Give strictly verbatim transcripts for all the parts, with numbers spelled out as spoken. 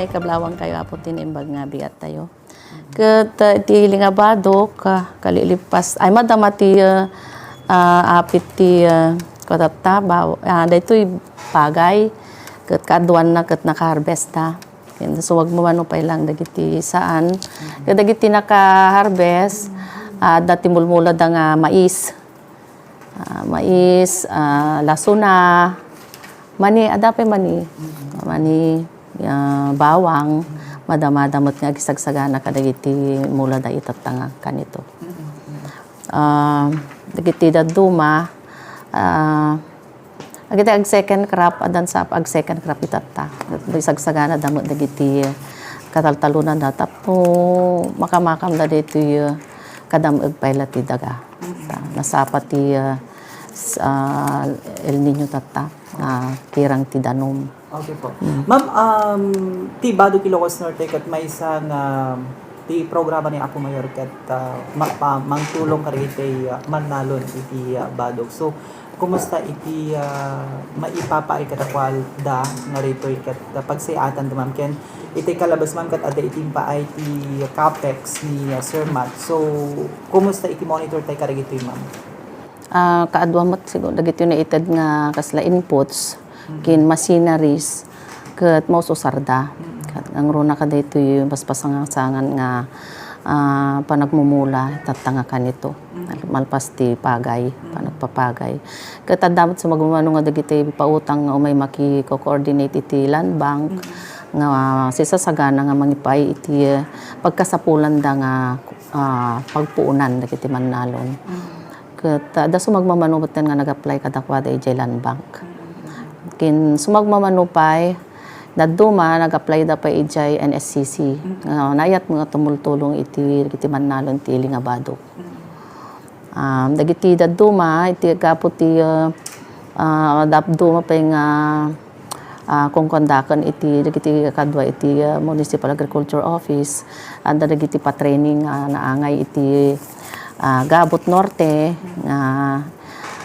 Kablawang kayo, Apo, ti naimbag nga bigat tayo. Ket, ah, iti ili nga badok, ah, kalilipas, ay, madama ti, ah, ah, apit ti, ah, katatta, baw-, ah, daytoy pagay, ket kaaduanna ket naka-harvest da. Ken sumagmamano pay lang dagiti saan. Ket dagiti naka-harvest, ah, adda ti mulmulada nga mais. Ah, mais, ah, lasuna, mani, adda pay mani. Mani, ah, bawang, madamada met nga agisagsagana kadagiti mulada itatta nga kanito. Ah, dagiti dadduma, ah, dagiti ag-second crop, addan sa ag-second crop itatta. Isagsagana da met dagiti kataltalonanda tapno makamakamda daytoy, ah, kadam-eg pay la ti daga. Ta, nasapa ti, ah, s-, ah, El Niño tatta, ah, kirang ti danum. Okay po. Ma'am, um, ti Badok Ilocos Norte ket maysa nga ti programa ni Apo Mayor ket, ah, ma-, pa-, mangtulong kadagiti, ah, mannalon iti, ah, badok. So, kumusta iti, ah, maipapaay kadakuada nga daytoy ket, ah, pagsay-atan da, ma'am, ken iti kalabas, ma'am, ket adda iti impaay ti capex ni, ah, Sir Matt. So, kumusta iti monitor tayo kadagitoy, ma'am? Ah, kaadua met siguro dagiti naited nga kasla inputs, ken machineries, ket maususarda. Ket nangruna kadaytoy paspasangasangan nga, ah, panagmumula, tatta nga kanito. Malpas ti pagay, panagpapagay. Ket adda met sumagmamano nga dagiti pautang nga umay makiko-coordinate iti Land Bank, nga sisasagana nga mangipaay iti, eh, pagkasapulanda nga, ah, pagpuonan dagiti mannalon. Ket, ah, adda sumagmamano metten nga nag-apply kadakuada idiay Land Bank. Ken sumagmamano pay, dadduma, nag-apply da pay idiay N S C C. Nga, naayat met nga tumultulong iti, iti mannalon ti ili nga badok. Um, dagiti dadduma, iti gapu ti, ah, ah, dadduma pay nga ah, kunkuandaken iti dagiti kadua iti, ah, Municipal Agriculture Office, adda dagiti pa-training nga naangay iti, ah, Gabot Norte nga,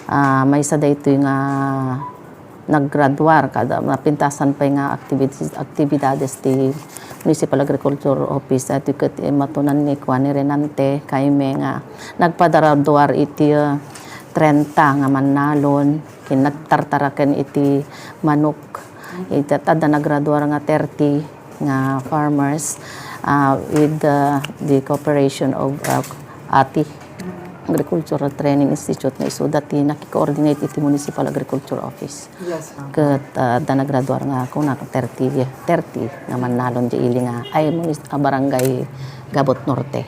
ah, maysa daytoy nga naggraduar kada napintasan pay nga activities, actividades ti Municipal Agriculture Office. Iti ket, eh, matunan ni Kuan ni Renante Caime nga nagpagraduar iti, ah, trenta nga mannalon, ken nagtartaraken iti manok. Iti adda nagraduar nga thirty nga farmers, ah, with, ah, the cooperation of, ah, ATI, Agricultural Training Institute, nga isuda ti naki-coordinate iti Municipal Agriculture Office. Yes, ma'am. Ket, ah, adda nagraduar nga kuna thirty, thirty nga mannalon di ili nga, ay, munis-, ah, barangay Gabot Norte.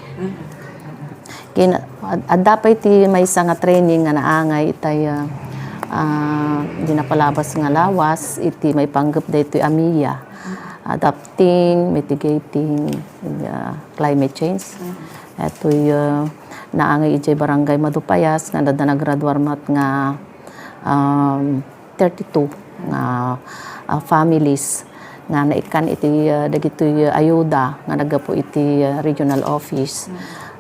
Ken, ad-, adda pay ti maysa nga training nga naangay itay, ah, ah, di napalabas nga lawas iti maipanggep daytoy a MIA, adapting, mitigating, ah, climate change. Itoy, ah, naangay idiay Barangay Madupayas nga adda nagraduar met nga, um, thirty-two nga, ah, families nga naikkan iti, ah, dagitoy, ah, ayuda nga naggapu iti, ah, regional office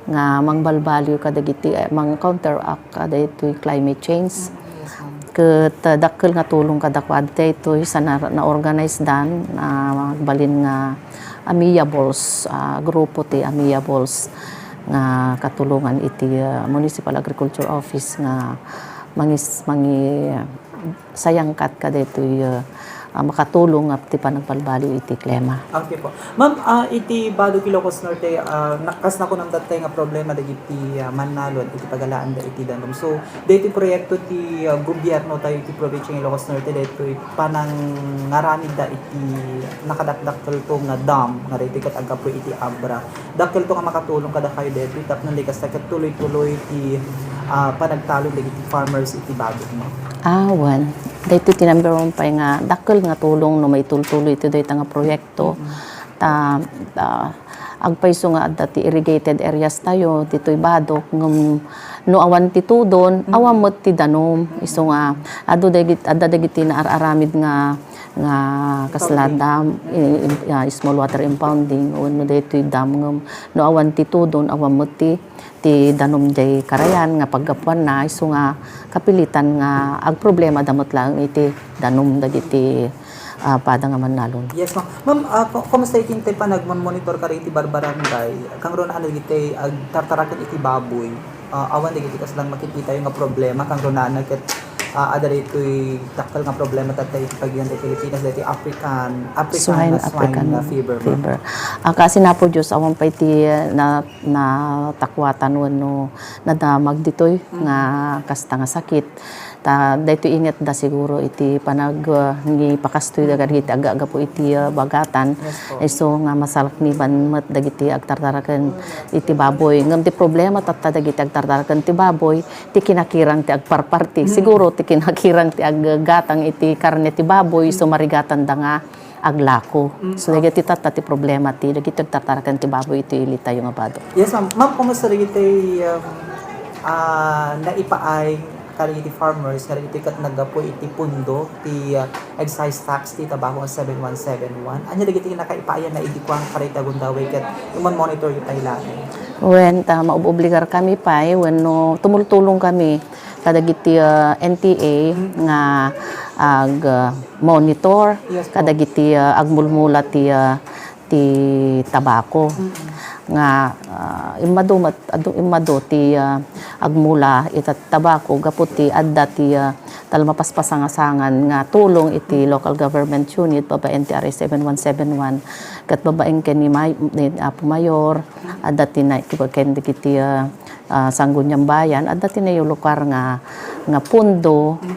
nga mangbalbaliw kadagiti, ah, mang-counteract kadagitoy climate change. Ket, ah, dakkel nga tulong kadakuada daytoy sa na, na-organize dan, ah, agbalin nga Amiables, ah, grupo ti Amiables nga katulongan iti, ah, Municipal Agriculture Office nga mangis-, mangi-, sayangkat kadaytoy, ah, ah, makatulong nga ti panagbalbaliw iti klima. Okay po. Ma'am, ah, iti Badok Ilocos Norte, ah, na-, kas nakunam datay nga problema dagiti, ah, mannalon iti pagalaanda iti danum. So, daytoy proyekto ti, ah, gobierno tayo iti probinsya ng Ilocos Norte, daytoy panangaramidda iti nakadakdakkelto nga dam nga daytoy ket aggapu iti Abra. Dakkelto nga makatulong kadakayo daytoy tapno di kasta ket tuloy-tuloy ti, ah, panagtalon dagiti farmers iti badokmo. Ah, wen. Daytoy ti number one pay nga dakkel nga tulong no maitultuloy iti dayta nga proyekto. Ta, ta, agpayso nga adda ti irrigated areas tayo, ditoy badok, ngem no awan ti tudon, awan met ti danum. Isu nga, adu dagit-, adda dagiti naar-aramid nga nga kasla dam, i-, i-, ah, small water impounding, wenno daytoy dam ngem no awan ti tudon, awan met ti, ti danum jay karayan nga paggapuanna, isu nga kapilitan nga agproblemada met laeng iti danum dagiti ah, pada nga mannalon. Yes, ma'am. Ma'am, ah, ku-, kumusta iti intay panagmon-monitor kadagiti barbarangay? Kangrunaanna dagiti agtartaraken iti baboy? Ah, awan dagiti kaslang makikitayo nga problema, kangrunaanna ket, ah, adda daytoy dakkel nga problema tatta iti pagyan ti Pilipinas, daytoy African, African Swine, swine African fever, ma'am. Fever. Ah, kasi na po, Diyos, awan pa iti, ah, na, natakwatan wenno nadamag ditoy Mm. nga kasta nga sakit. Ta daytoy ingetda siguro iti panag-, ah, ngipakastoy da kadagiti aggapu iti, ah, bagatan. Yes po. Isu nga masalakniban met dagiti agtartaraken iti baboy. Ngem ti problema tatta dagiti agtartaraken ti baboy, ti kinakirang ti agparparti. Mm. Siguro ti kinakirang ti aggatang iti karne ti baboy, isu Mm. marigatanda nga aglako. Mm, So, okay. dagiti tatta ti problema ti dagiti agtartaraken ti baboy iti ilitayo nga badok. Yes, ma'am. Ma'am, kumusta dagiti, um, ah, naipaay kadagiti farmers, kadagiti ket naggapu iti pundo ti, ah, excise tax ti tabako nga seven one seven one? Ania dagiti nakaipaay a naidikua kadagiti agundaway ket imon-monitor yu pay laeng? Wen, ta maob-obligar kami pay wenno tumultulong kami kadagiti, ah, N T A Mm. nga ag, ah, monitor Yes po. kadagiti, ah, agmulmula ti, ah, ti tabako. Mm. Nga, ah, immadu met, adu, immadu ti, ah, agmula ita tabako gapu ti adda ti, ah, tal mapaspasang a sangan nga tulong iti Mm. local government unit babaen ti R A seven one seven one ket babaen ken ni May-, ni Apo Mayor, adda ti na-, ken dagiti, ah, ah, Sangguniang Bayan, adda ti naiulukar nga, nga pundo Mm.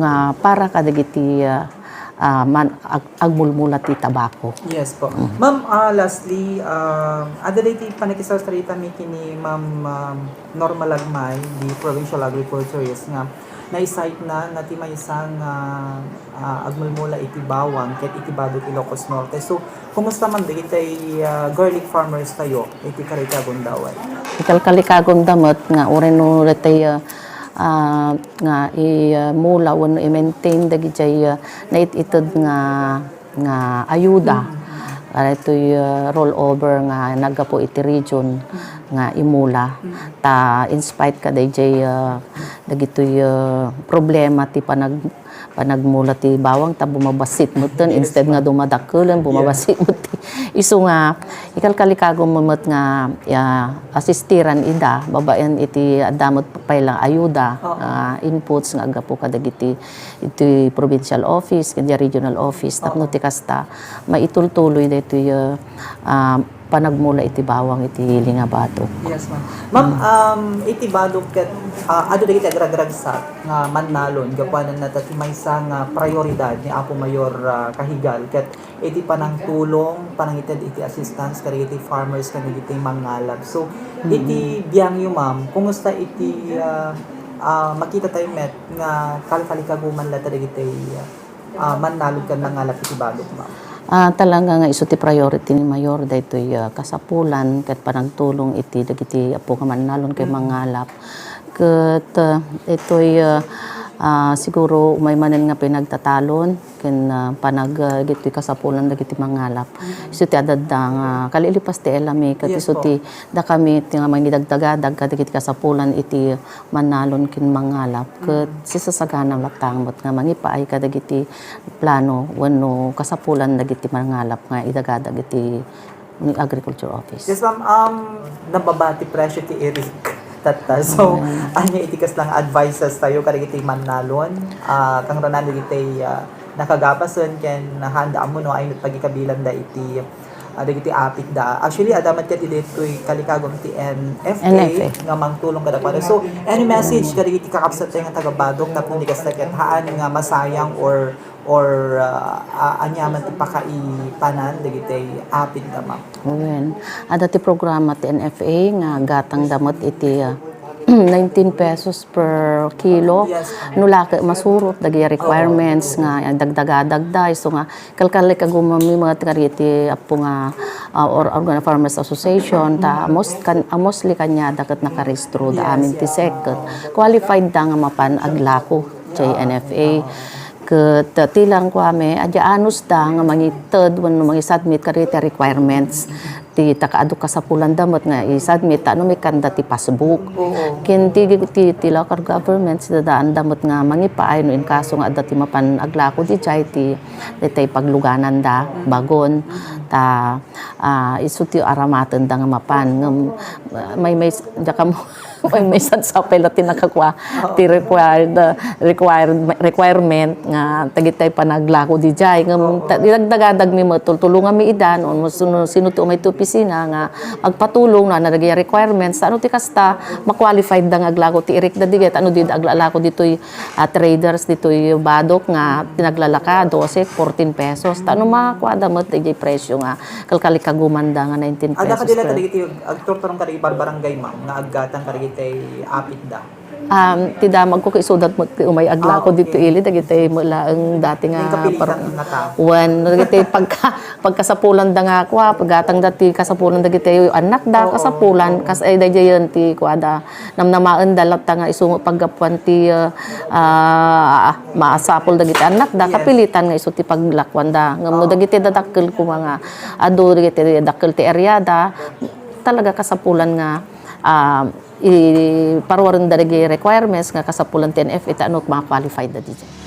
nga para kadagiti, ah, ah, man-, ag-, agmulmula ti tabako. Yes po. Mm. Ma'am, ah, lastly, um, adda daytoy pannakisarsaritami kini Ma'am, um, Norma Lagmay, the provincial agriculturist, nga naisaytna nga ti maysa nga, ah, agmulmula iti bawang ket iti badok Ilocos Norte. So, kumusta man dagiti, ah, garlic farmers tayo iti Karikagum Daway? Ikalkalikagumda met nga uray no daytoy, ah, ah, nga i-, ah, mula wenno i-maintain dagiti, ah, nait-ited nga, nga ayuda. Mm. Daytoy, ah, rollover nga naggapu iti region Mm. nga imula. Mm. Ta in spite kadaydiay, ah, dagitoy, ah, problema ti panag-, panagmula ti bawang ta bumabassit metten, Yes, instead nga ma'am. dumadakkelen, Yes. bumabassit metten. Isu nga, ikalkalikagum met nga, ya, asistiran ida, babaen iti adda met pay la ayuda, Oo. ah, inputs nga aggapu kadagiti, iti provincial office, ken regional office, tapno Oo. ti kasta, maitultuloy daytoy, ah, ah, panagmula iti bawang iti ili nga badok. Yes, ma'am. Ma'am, Mm. um, iti badok ket, ah, adu dagiti agragragsak nga mannalon, gapuanan nata ti maysa nga prioridad ni Apo Mayor, ah, Cajigal, ket iti panangtulong, panangited iti assistance kadagiti farmers ken dagiti mangngalap. So, Mm. iti biangyo, ma'am, kumusta iti, ah, ah, makita tayo met nga kalkalikaguman latta dagiti, ah, mannalon ken mangngalap iti badok, ma'am? Ah, talaga nga isu ti priority ni Mayor daytoy, ah, kasapulan ket panagtulong iti dagiti apo nga mannalon ken Mm. mangngalap. Ket, ah, itoy, ah, ah, siguro umay manen nga pinagtatalon ken, ah, panag-, ah, ditoy kasapulan dagiti mangngalap. Mm. Isu ti adda nga kalilipas ti elami ket Yes isu po. ti dakami ti nga mangidagdagadag kadagiti kasapulan iti mannalon ken mangngalap. Ket Mm. sisasagana latta met nga mangipaay kadagiti plano wenno kasapulan dagiti mangngalap nga idagadag iti ni Agriculture Office. Yes, ma'am. Um, nababa ti presyo ti irik tatta. So, Mm. ania iti kasla nga advices tayo kadagiti mannalon? Ah, kangrunaanna dagiti, ah, nakagapasen ken nahanda ammo no ay met pagikabilanda iti, ah, dagiti apitda. Actually, adda met ket ditoy kalikagum ti N F A N F A. nga mangtulong kadakuada. So, any message kadagiti kakabsat tayo nga taga-Badok tapno di kasta ket haan nga masayang or or, ah, a-, aniaman ti pakaipanan dagiti apitda, ma'am? Wen, adda ti programa ti N F A nga gatangda met iti, ah, nineteen pesos per kilo. Yes, ma'am. No la ket masurot dagiti requirements Oo. nga dagdagadagda, isu nga kalkalikagummi met kadagiti apo nga, ah, or, Organ Farmers Association, ta Mm. most kan-, ah, mostly kaniada ket nakarehistro da Yes, amin ti yes, sek. ma'am. Qualified da nga mapan aglako ti Oo. N F A. Oo. Ket, uh, ti langkuami, adda anusda nga mangited wenno mangisubmit kadagiti requirements. Ti ta kaadu kasapulanda met nga i-submit ta no maikkan da ti passbook. Oo. Ken ti, ti, ti local government, sidadaanda met nga mangipaay no in kaso nga adda ti mapan aglako didiay ti, ti, ti paglugananda, bagon. Ta, ah, isu ti aramatenda nga mapan. Ngem, ah, may, may, diak ammo, may, may sadsapay la ti nakakua, ti required, ah, required, requirement nga dagiti panaglako didiay. Ngem, ta, idagdagadagmi met, tultulonganmi ida, no, no, sino, sino ti umay ti opisina nga agpatulong, no, adda dagiti requirements, ta no ti kasta, ma-qualified da nga aglako ti irikda didiay, ta no di aglalako ditoy, ah, traders, ditoy badok nga tinaglalaka, dose, fourteen pesos. Ta no makuada met didiay presyo nga kalkalikagumanda nga nineteen pesos. Adda kadi la per kadagiti agturturong kadagiti barbarangay, ma'am, nga aggatang kadagiti apitda? Um, ti damagko, kaisuda met ti umay aglako dito ili, dagiti met laeng dati nga. Wen, dagiti pagka-, pagkasapulanda nga kua, paggatangda ti kasapulan dagiti annakda, kasapulan, kas-, ay, daydiayen ti kuada. Namnamaenda latta nga isu nga paggapuan ti, ah, ah, masapul dagiti annakda, kapilitan nga isu ti paglakuanda. Ngem no dagiti dadakkel koma nga adu dagiti dakkel ti areada, talaga kasapulan nga, ah, iparuarenda dagiti requirements nga kasapulan ti N F A ta no ma-qualified da didiay.